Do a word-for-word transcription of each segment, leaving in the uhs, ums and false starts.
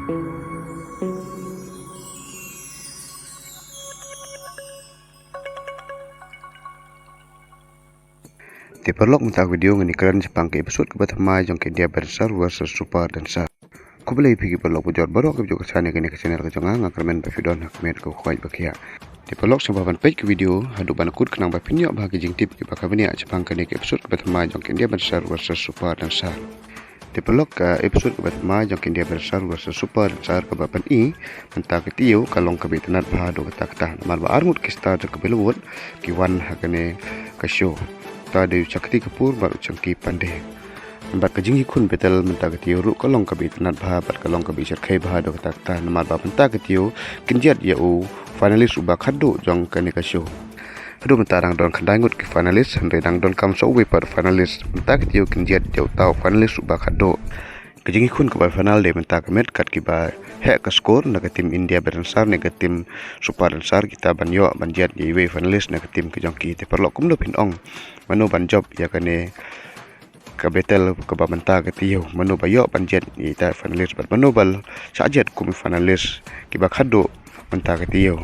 Te paralok, mynta ka video ngan ïakren shaphang ka episode kaba thymmai jong ka India Bad Dancer versus Super Dancer. Khublei phi ki paralok bujor baroh kiba ju kyrshan ïa kane ka channel ka jong nga, nga kyrmen ba phi don ha ka met ka khwai ba khiah. Te paralok, sngewbha ban peit ka video haduh ban kut khnang ba phin ïoh bha ki jingtip kiba kham bniah shaphang kane ka episode kaba thymmai jong ka India Bad Dancer versus Super Dancer. Te paralok, ka episode kaba thymmai jong ka India Bad Dancer versus Super Dancer kaba pyni mynta ka taïew ka long kaba itynnad bha haduh katta katta, namar ba arngut ki star jong ka Bollywood ki wan ha kane ka show. Uta dei u Shakti Kapoor bad u Chunki Pandey. Bad ka jingïakhun battle mynta ka taïew ruh ka long kaba itynnad bha bad ka long kaba ishyrkhei bha haduh katta katta, namar ba mynta ka taïew kin jied ïa u finalist uba khatduh jong kane ka show. Haduh mynta dang don khyndai ngut ki finalist, hynrei dang donkam sa uwei pat u finalist. Mynta ka taïew kin jied ïa uta u finalist uba khatduh. Ka jingïakhun kaba final dei mynta ka miet, kat kiba heh ka score na ka team India Bad Dancer ne ka team Super Dancer, kita ban ïoh ban jied ïa iwei i finalist na ka team ka jong ki. Te paralok, kumno phin ong, mano ban jop ïa kane ka battle kaba mynta ka taïew? Mano ba ïoh ban jied ïa ita i finalist bad mano ba shah jied kum i finalist kiba khatduh mynta ka taïew?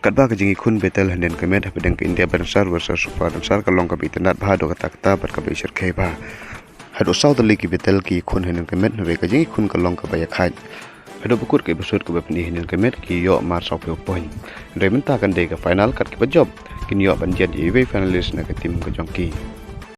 Katba ka jingïakhun battle hynnin ka miet hapdeng ka India Bad Dancer versus Super Dancer ka long kaba itynnad bha haduh katta katta bad kaba ishyrkhei bha. Haduh saw tylli ki battle ki ïakhun hynnin ka miet, hynrei ka jingïakhun ka long kaba ïakhaid. Haduh ba kut ka episode kaba pyni hynnin ka miet ki ïoh mar sawphew point. Hynrei mynta kan dei ka final, kat kiba jop kin ïoh ban jied ïa iwei i finalist na ka team ka jong ki.